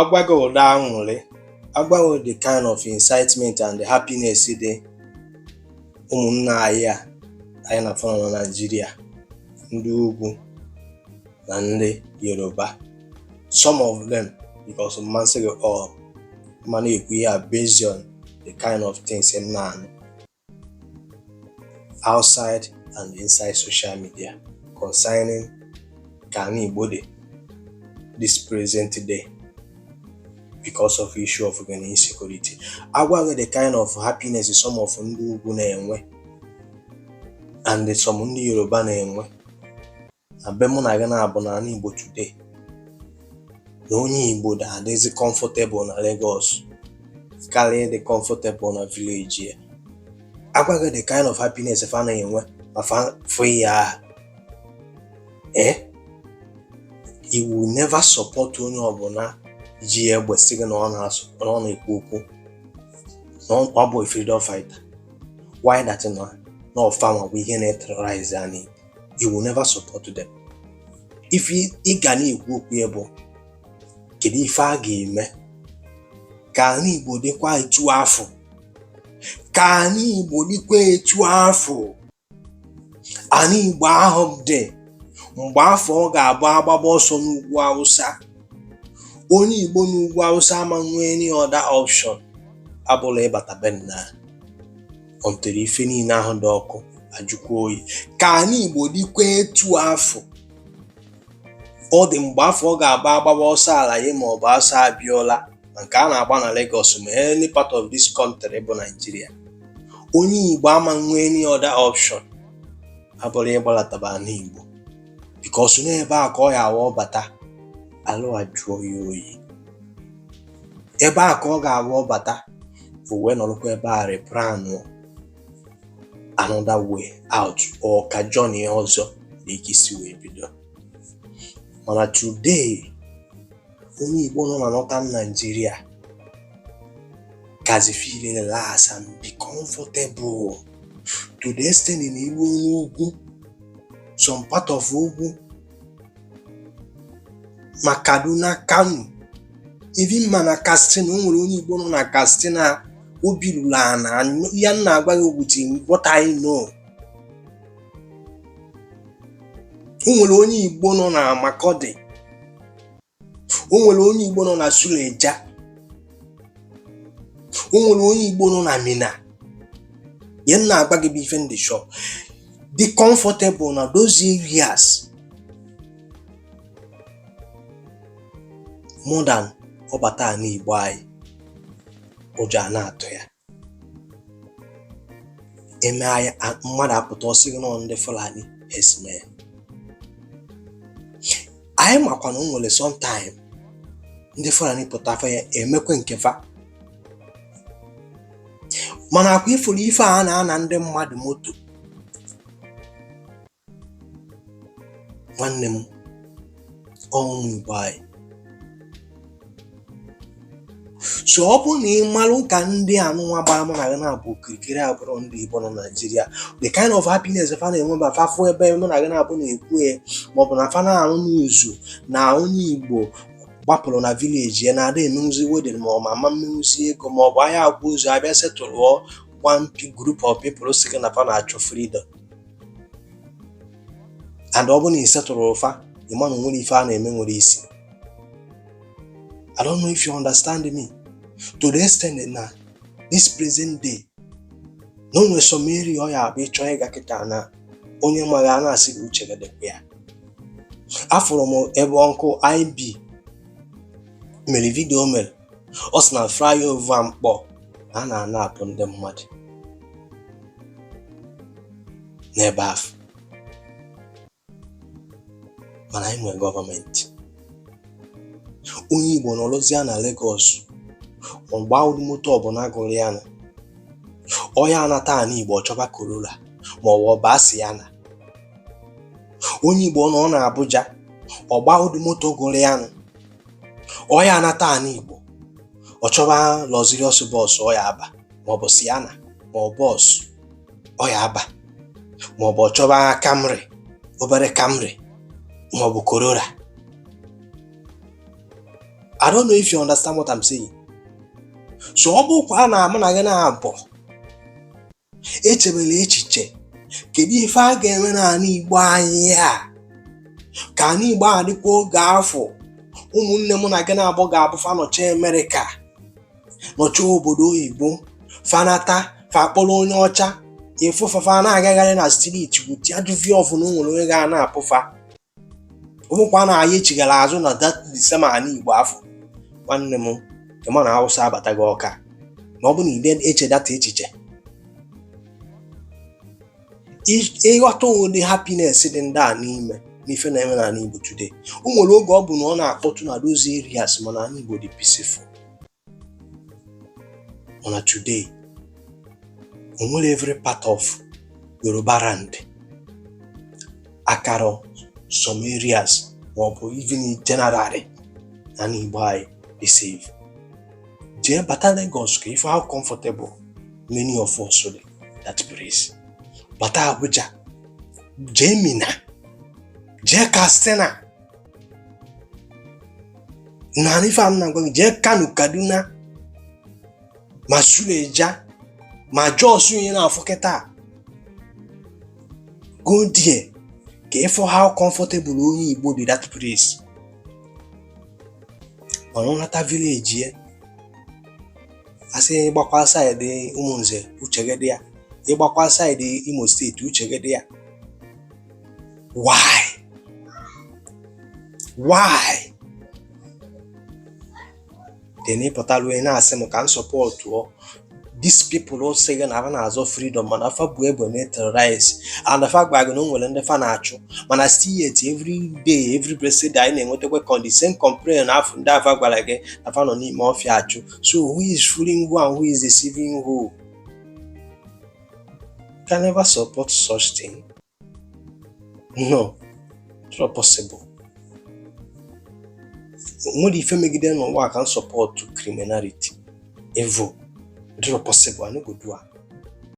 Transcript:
Agwa gị ụdị aṅụrị, agwa gị the kind of incitement and the happiness dị ụmụnne anyị a anyị na-afụ na Naịjirịa, ndị ugwu na ndị Yoruba, some of them, because mmasị gị all ma na-ekwu ihe a based on the kind of things m na-anụ outside and inside social media concerning ka ala Igbo dị this present day because of issue of insecurity. Agwa gị the kind of happiness some of ndị ugwu na-enwe and some ndị Yoruba na-enwe na be mụ na gị na-abụ n'ala Igbo today, na onye Igbo na-adịzi comfortable na Lagos karịa ịdị comfortable na village ya. Agwa gị the kind of happiness fa na-enwe ma fa fụ ihe ahụ, you will never support onye ọbụla ji egbe sị gị na ọ na-asụ, na ọ na-ekwu okwu na ọ bụ freedom fighter. Why that? Na ọfanwa bụ ihe na-eterrorize anyị. You will never support them. If ị ga na-ekwu okwu ya bụ kedu ife a ga-eme ka ala Igbo dịkwa etu afọ, ka ala Igbo dịkwa etu afọ ala Igbo ahụ dị mgbe afọ ọ ga-abụ agbaba ọsọ n'ugwu Awụsa, onye Igbo n'ugwu Awụsa ama nwee any other option abụla ịbata be nna until ife niile ahụ dị ọkụ ajụkwa oyi, ka ala Igbo dịkwa etu afọ ọ dị mgbe afọ ọ ga-abụ agbaba ọsọ ala ya ma ọ bụ ọsọ Abiola na nke a na-agba na Lagos, ma any part of this country bụ Nigeria, onye Igbo ama nwee any other option abụrụ ịgbalataba ala Igbo, because n'ebe a ka ọ ya awa ọbata alụ ajụọ ya oyi, ebe a ka ọ ga-awa ọbata o wee nọrọkwa ebe a replan another way out or ka journey ọzọ nwere ike isi wee bido. Mana today, onye Igbo nọ na Northern Nigeria kazi feel relax and be comfortable to the extent na iruo n'ugwu, some part of ugwu, ma Kaduna, Kano, even ma na Katsina, o nwere onye Igbo nọ na Katsina obi ruru ana. Ihe m na-agwa gị with what I know, o nwere onye Igbo nọ na Makurdi, o nwere onye Igbo nọ na Suleja, o nwere onye Igbo nọ na Minna. Ihe m na-agwa gị bụ ife ndị sure dị comfortable na those areas more than ọ bata ala Igbo anyị, ụjọ a na-atụ ya. Eme anya mmadụ apụta ọ sị gị nọ ndị Fulani herdsmen. Anyị makwa na o nwere sometime ndị Fulani pụta fa ya emekwe nke fa, mana akwa ifuru ife a na-ana ndị mmadụ moto, nwanne m, ụmụ Igbo anyị. So ọ bụrụ na ị malụ ka ndị anụnwa gbara mụ na gị na-abụ okirikiri abụrụ ndị Igbo nọ na Naịjirịa, the kind of happiness fa na-enwe ma fa fụ ebe mụ na gị na-abụ na-ekwu ya, maọbụ na fa na-anụ n'izu na onye Igbo gbapụrụ na village ya na-ada emenwuzi wedding, ma ọ ma ama mmenwuzi ego, ma ọ bụ ahịa akwa ozu abịa setụlụọ one group of people sị gị na fa na-achọ freedom, and ọ bụrụ na ị setụrụ fa, ị ma na onwere ife a na-eme nwere isi. I don't know if you understand me. To the extent na this present day na o nwere some area ọ ya abụ ịchọ ịga kịta na onye maghị a na-asị gị uche gị dịkwa ya. Afụrụ m ebe Uncle IB mere video mere, ọ sị na flyover Nkpor na a na-anapụ ndị mmadụ n'ebe ahụ, mana anyị nwere gọọmenti. Onye Igbo nọrọzie na Lagos, ọ gbaa ụdị moto ọbụla gụrụ ya na ọ ya anata ala Igbo, ọ chọba Corolla ma ọ bụ ọba Sienna. Onye Igbo nọ na Abuja, ọ gbaa ụdị moto gụrụ ya nụ, ọ ya anata ala Igbo, ọ chọba luxurious bus ọ ya aba, maọbụ Sienna, ma ọ bus ọ ya aba, maọbụ ọ chọba Camry, obere Camry, maọbụ Corolla. I don't know if you understand what I'm saying. So ọ bụkwa na mụ na gị na-abụ echebela echiche, kedu ife a ga-eme n'ala Igbo anyị a, ka ala Igbo a dịkwa oge afọ ụmụnne mụ na gị na-abụ ga-abụ fa nọcha Amerịka, nọcha obodo oyibo, fanata fa kpọrọ onye ọcha ịfụ fafa na-agagharị na street with ajụvi ọfụ na o nwere onye ga na-apụfa. Ụmụkwa na anyị echigara azụ na that the same ala Igbo afọ. Nwanne m, ịma na Hausa abataghị ọka ma ọ bụ na ide eche data echiche ịghọta ụdị happiness dị ndị a n'ime n'ife na-eme n'ala Igbo today. O nwere oge ọ bụ na ọ na-akpọtụ na those areas, mana ala Igbo dị peaceful. Mana today, o nwere every part of Yoruba land akara some areas maọbụ even generally n'ala Igbo anyị dị safe. Jee bata Lagos ka ife how comfortable many of us dị that place. Bata Abuja, jee Minna, jee Katsina na ife a m na-agwa gị, jee Kano, Kaduna, ma Suleja, ma Jos onye na-afụ kịta. Go there ka ịfụ how comfortable onye Igbo dị that place. Mana ọ nata village ya, asị ịgbakwa side Ụmụnze, uche gị dị ya. Ịgbakwa side Imo State, uche gị dị ya. Why? Why? Then ịpụtaruo na-asị m ka m supportụọ these people sị gị na ha na-azọ freedom, mana afa bụ egbe na-terrorize and afa gwa gị na o nwere ndị fa na-achụ, mana still yet every day, every blessed day, anyị na-enwetakwa con the same complain na afọ ndị afa gwara gị na fa nọ n'ime ọfịa achụ. So who is fooling who and who is deceiving who? Can never support such thing. No, it's not possible. Nwere ife megide n'ụwa ka m support criminality, evil. It's not possible. I no go do am.